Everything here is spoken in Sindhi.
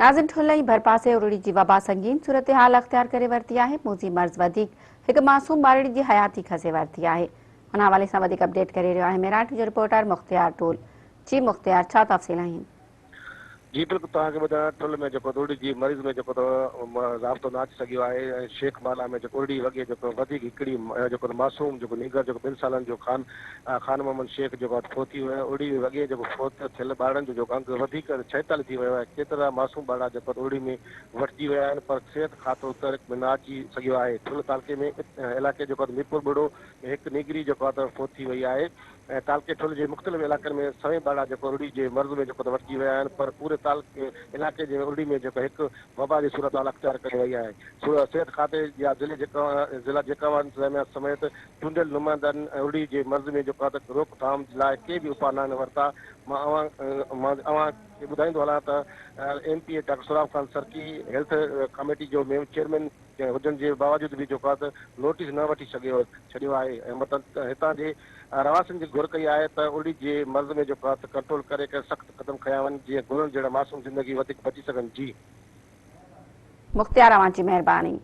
ناظم ٺل ۽ ڀرپاسي ارڙي جي وبا سنگين صورتحال اختيار ڪري ورتي آهي، موذي مرض وڌيڪ هڪ معصوم ٻارڙي جي حياتي کسي ورتي آهي. ان حوالي سان وڌيڪ اپڊيٽ ڪري رهيو آهي ميراٺ جو رپورٽر مختيار ٽول. جي مختيار ڇا تفصيل آهن؟ جي بلڪل توهان کي ٻڌايان ٺل ۾ جيڪو ارڙي جي مريض ۾ جيڪو ضابطو نه اچي سگهيو آهي ۽ شيخ مالا ۾ جيڪو ارڙي وڳي جيڪو وڌيڪ هڪڙي جيڪو معصوم جيڪو نينگر جيڪو ٻن سالن جو خان خان محمد شيخ جيڪو اٺ فوت ٿي ويو، اڙي وڳي جيڪو فوت ٿيل ٻارڙن جو جيڪو انگ وڌيڪ 46 ٿي ويو آهي، ڪيترا معصوم ٻارڙا جيڪو اڙي ۾ وٺجي ويا آهن پر صحت کاتو تحرڪ ۾ نه اچي سگهيو آهي، ٺل تعلقي ۾ علائقي جيڪو ميرپور ٻرڙو ۾ هڪ نينگري جيڪو فوت ٿي وئي آهي ۽ تعلقي ٺل جي مختلف علائقن ۾ سوين ٻارڙا جيڪو ارڙي جي مرض ۾ جيڪو وٺجي ويا آهن پر پوري تعلقي علائقي جي ارڙي ۾ جيڪو هڪ وبا جي صورتحال اختيار ڪئي وئي آهي، صحت کاتي يا ضلعي ضلع جيڪب انتظاميا سميت چونڊيل نمائندن ارڙي جي مرض ۾ جيڪو آهي ته روڪ ٿام لاء ڪي به اپاء ناهن ورتا. مان اوهان مان اوهان کي ٻڌائيندو هلان ته M P A doctor Sohrab Khan Sarki health committee جو چيئرمين هجڻ جي باوجود به جيڪو آهي ته نوٽيس نه وٺي سگهيو ڇڏيو آهي ۽ متان هتان جي رهواسين جي گهر ڪئي آهي ته ارڙي جي مرض ۾ جيڪو آهي ته ڪنٽرول ڪري ڪري سخت قدم کنيا وڃن جيئن گلن جهڙا معصوم زندگي وڌيڪ بچي سگهن جي. مختيار اوهان جي مهرباني.